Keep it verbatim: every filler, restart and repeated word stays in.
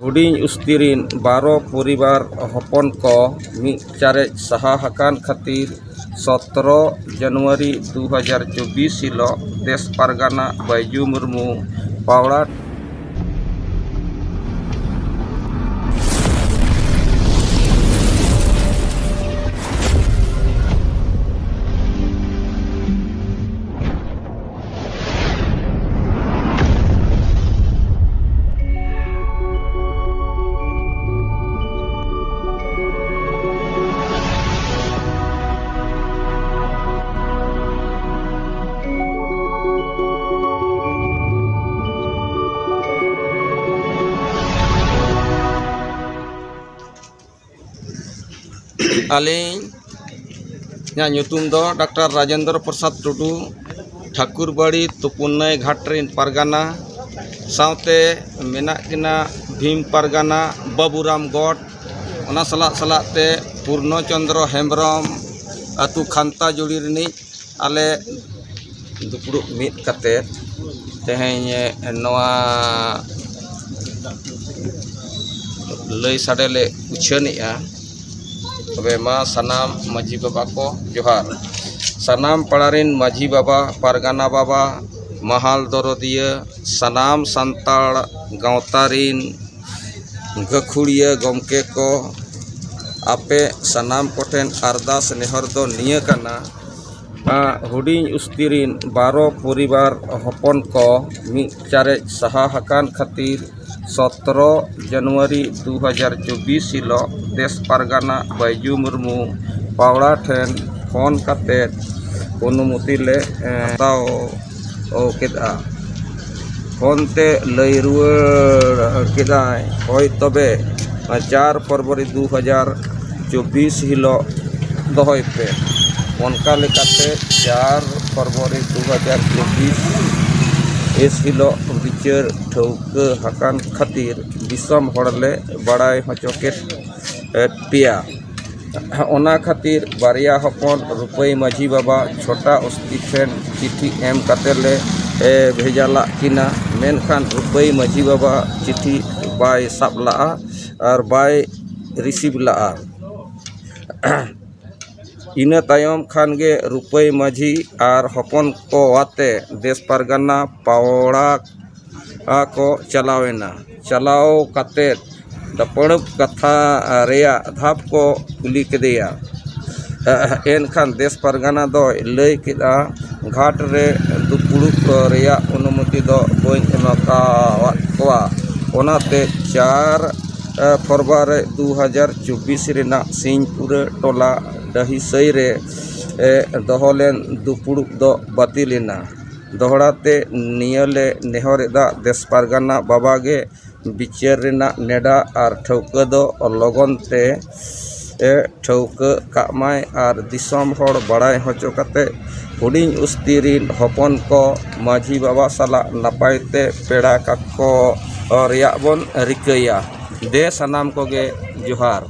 ᱦᱩᱰᱤᱧ ᱩᱥᱛᱤ ᱨᱤᱱ ᱵᱟᱨᱚ ᱯᱚᱨᱤᱵᱟᱨ ᱦᱚᱯᱚᱱ ᱠᱚ ᱢᱤᱫ ᱪᱟᱨᱮᱡ ᱥᱟᱦᱟ ᱟᱠᱟᱱ ᱠᱷᱟᱹᱛᱤᱨ ᱥᱚᱛᱨᱚ ᱡᱟᱱᱩᱣᱟᱨᱤ ᱫᱩ ᱦᱟᱡᱟᱨ ᱪᱚᱵᱵᱤᱥ ᱦᱤᱞᱚᱜ ᱫᱮᱥ ᱯᱟᱨᱜᱟᱱᱟ ᱵᱟᱹᱭᱡᱩ ᱢᱩᱨᱢᱩ ᱯᱟᱣᱲᱟ ᱟᱹᱞᱤᱧᱟᱜ ᱧᱩᱛᱩᱢ ᱫᱚ ᱰᱟᱠᱛᱟᱨ ᱨᱟᱡᱮᱱᱫᱨᱚ ᱯᱨᱚᱥᱟᱫᱽ ᱴᱩᱰᱩ, ᱴᱷᱟᱹᱠᱩᱨᱵᱟᱲᱤ ᱛᱩᱯᱩᱱᱱᱟᱹᱭ ᱜᱷᱟᱴ ᱨᱤᱱ ᱯᱟᱨᱜᱟᱱᱟ, ᱥᱟᱶᱛᱮ ᱢᱮᱱᱟᱜ ᱠᱤᱱᱟ ᱵᱷᱤᱢ ᱯᱟᱨᱜᱟᱱᱟ ᱵᱟᱹᱵᱩᱨᱟᱢ ᱜᱚᱰ, ᱚᱱᱟ ᱥᱟᱞᱟᱜ ᱥᱟᱞᱟᱜ ᱛᱮ ᱯᱩᱨᱱᱚ ᱪᱚᱱᱫᱨᱚ ᱦᱮᱢᱵᱨᱚᱢ, ᱟᱹᱛᱩ ᱠᱷᱟᱱᱛᱟ ᱡᱩᱲᱤ ᱨᱤᱱᱤᱡ᱾ ᱟᱞᱮ ᱫᱩᱯᱲᱩᱵ ᱢᱤᱫ ᱠᱟᱛᱮ ᱛᱮᱦᱮᱧ ᱱᱚᱣᱟ ᱞᱟᱹᱭ ᱥᱟᱰᱮ ᱞᱮ ᱩᱪᱷᱟᱹᱱᱮᱜᱼᱟ᱾ ᱛᱚᱵᱮ ᱢᱟ ᱥᱟᱱᱟᱢ ᱢᱟᱹᱡᱷᱤ ᱵᱟᱵᱟ ᱠᱚ ᱡᱚᱦᱟᱨ᱾ ᱥᱟᱱᱟᱢ ᱯᱟᱲᱟ ᱨᱤᱱ ᱢᱟᱹᱡᱷᱤ ᱵᱟᱵᱟ, ᱯᱟᱨᱜᱟᱱᱟ ᱵᱟᱵᱟ, ᱢᱟᱦᱟᱞ ᱫᱚᱨᱚᱫᱤᱭᱟᱹ, ᱥᱟᱱᱟᱢ ᱥᱟᱱᱛᱟᱲ ᱜᱟᱶᱛᱟ ᱨᱤᱱ ᱜᱟᱹᱠᱷᱩᱲᱤᱭᱟᱹ ᱜᱚᱢᱠᱮ ᱠᱚ, ᱟᱯᱮ ᱥᱟᱱᱟᱢ ᱠᱚᱴᱷᱮᱱ ᱟᱨᱫᱟᱥ ᱱᱮᱦᱚᱨ ᱫᱚ ᱱᱤᱭᱟᱹ ᱠᱟᱱᱟ, ᱟ, ᱦᱩᱰᱤᱧ ᱩᱥᱛᱤ ᱨᱤᱱ ᱵᱟᱨᱚ ᱯᱚᱨᱤᱵᱟᱨ ᱦᱚᱯᱚᱱ ᱠᱚ ᱢᱤᱫ ᱪᱟᱨᱮᱡ ᱥᱟᱦᱟ ᱟᱠᱟᱱ ᱠᱷᱟᱹᱛᱤᱨ ᱥᱚᱛᱨᱚ ᱡᱟᱱᱩᱣᱟᱨᱤ ᱫᱩ ᱦᱟᱡᱟᱨ ᱪᱚᱵᱵᱤᱥ ᱦᱤᱞᱚᱜ ᱫᱮᱥ ᱯᱟᱨᱜᱟᱱᱟ ᱵᱟᱹᱭᱡᱩ ᱢᱩᱨᱢᱩ ᱯᱟᱣᱲᱟ ᱴᱷᱮᱱ ᱯᱷᱳᱱ ᱠᱟᱛᱮ ᱚᱱᱩᱢᱚᱛᱤ ᱞᱮ, ᱮ, ᱦᱟᱛᱟᱣ ᱠᱮᱫᱼᱟ᱾ ᱯᱷᱳᱱ ᱛᱮ ᱞᱟᱹᱭ ᱨᱩᱣᱟᱹᱲ ᱠᱮᱫᱟᱭ, "ᱦᱳᱭ ᱛᱚᱵᱮ ᱪᱟᱨ ᱯᱷᱮᱵᱽᱨᱩᱣᱟᱨᱤ ᱫᱩ ᱦᱟᱡᱟᱨ ᱪᱚᱵᱵᱤᱥ ᱦᱤᱞᱳᱜ ᱫᱚᱦᱚᱭ ᱯᱮ᱾" ᱚᱱᱠᱟ ᱞᱮᱠᱟᱛᱮ ᱪᱟᱨ ᱯᱷᱮᱵᱽᱨᱩᱣᱟᱨᱤ ᱫᱩ ᱦᱟᱡᱟᱨ ᱪᱚᱵᱵᱤᱥ ᱮᱥ ᱦᱤᱞᱳᱜ ᱵᱤᱪᱟᱹᱨ ᱴᱷᱟᱹᱣᱠᱟᱹ ᱟᱠᱟᱱ ᱠᱷᱟᱹᱛᱤᱨ ᱫᱤᱥᱚᱢ ᱦᱚᱲ ᱞᱮ ᱵᱟᱲᱟᱭ ᱦᱚᱪᱚ ᱠᱮᱫ ᱯᱮᱭᱟ᱾ ᱚᱱᱟ ᱠᱷᱟᱹᱛᱤᱨ ᱵᱟᱨᱭᱟ ᱦᱚᱯᱚᱱ ᱨᱩᱯᱟᱹᱭ ᱢᱟᱹᱡᱷᱤ ᱵᱟᱵᱟ ᱪᱷᱳᱴᱟ ᱩᱥᱛᱤ ᱴᱷᱮᱱ ᱪᱤᱴᱷᱤ ᱮᱢ ᱠᱟᱛᱮ ᱞᱮ, ᱮ, ᱵᱷᱮᱡᱟ ᱞᱟᱜ ᱠᱤᱱᱟ᱾ ᱢᱮᱱᱠᱷᱟᱱ ᱨᱩᱯᱟᱹᱭ ᱢᱟᱹᱡᱷᱤ ᱵᱟᱵᱟ ᱪᱤᱴᱷᱤ ᱵᱟᱭ ᱥᱟᱵ ᱞᱟᱜᱼᱟ ᱟᱨ ᱵᱟᱭ receive ᱞᱟᱜᱼᱟ᱾ ᱤᱱᱟᱹ ᱛᱟᱭᱚᱢ ᱠᱷᱟᱱ ᱜᱮ ᱨᱩᱯᱟᱹᱭ ᱢᱟᱹᱡᱷᱤ ᱟᱨ ᱦᱚᱯᱚᱱ ᱠᱚ ᱟᱛᱮ ᱫᱮᱥ ᱯᱟᱨᱜᱟᱱᱟ ᱯᱟᱣᱲᱟ ᱠᱚ ᱪᱟᱞᱟᱣ ᱮᱱᱟ᱾ ᱪᱟᱞᱟᱣ ᱠᱟᱛᱮ ᱫᱟᱯᱟᱹᱲᱟᱹᱯ ᱠᱟᱛᱷᱟ ᱨᱮᱭᱟᱜ ᱫᱷᱟᱯ ᱠᱚ ᱠᱩᱞᱤ ᱠᱮᱫᱮᱭᱟ᱾ ᱮᱱᱠᱷᱟᱱ ᱫᱮᱥ ᱯᱟᱨᱜᱟᱱᱟ ᱫᱚᱭ ᱞᱟᱹᱭ ᱠᱮᱫᱼᱟ, ᱜᱷᱟᱴ ᱨᱮ ᱫᱩᱯᱲᱩᱵ ᱨᱮᱭᱟᱜ ᱚᱱᱩᱢᱚᱛᱤ ᱫᱚ ᱵᱟᱹᱧ ᱮᱢ ᱟᱠᱟᱣᱟᱫ ᱠᱚᱣᱟ᱾ ᱚᱱᱟᱛᱮ ᱪᱟᱨ ᱯᱷᱮᱵᱽᱨᱩᱣᱟᱨᱤ ᱫᱩ ᱦᱟᱡᱟᱨ ᱪᱚᱵᱵᱤᱥ ᱨᱮᱱᱟᱜ ᱥᱤᱧᱯᱩᱨᱟᱹ ᱴᱚᱞᱟ ᱰᱟᱹᱦᱤ ᱥᱟᱹᱭ ᱨᱮ ᱫᱚᱦᱚ ᱞᱮᱱ ᱫᱩᱯᱲᱩᱵ ᱫᱚ ᱵᱟᱹᱛᱤᱞ ᱮᱱᱟ᱾ ᱫᱚᱦᱲᱟ ᱛᱮ ᱱᱤᱭᱟᱹ ᱞᱮ ᱱᱮᱦᱚᱨ ᱮᱫᱟ, ᱫᱮᱥ ᱯᱟᱨᱜᱟᱱᱟ ᱵᱟᱵᱟ ᱜᱮ ᱵᱤᱪᱟᱹᱨ ᱨᱮᱱᱟᱜ ᱱᱮᱰᱟ ᱟᱨ ᱴᱷᱟᱹᱣᱠᱟᱹ ᱫᱚ ᱞᱚᱜᱚᱱ ᱛᱮ, ᱮ, ᱴᱷᱟᱹᱣᱠᱟᱹ ᱠᱟᱜ ᱢᱟᱭ ᱟᱨ ᱫᱤᱥᱚᱢ ᱦᱚᱲ ᱵᱟᱲᱟᱭ ᱦᱚᱪᱚ ᱠᱟᱛᱮ ᱦᱩᱰᱤᱧ ᱩᱥᱛᱤ ᱨᱤᱱ ᱦᱚᱯᱚᱱ ᱠᱚ ᱢᱟᱹᱡᱷᱤ ᱵᱟᱵᱟ ᱥᱟᱞᱟᱜ ᱱᱟᱯᱟᱭ ᱛᱮ ᱯᱮᱲᱟ ᱠᱟᱠᱚ ᱨᱮᱭᱟᱜ ᱵᱚᱱ ᱨᱤᱠᱟᱹᱭᱟ᱾ ᱫᱮ ᱥᱟᱱᱟᱢ ᱠᱚᱜᱮ ᱡᱚᱦᱟᱨ᱾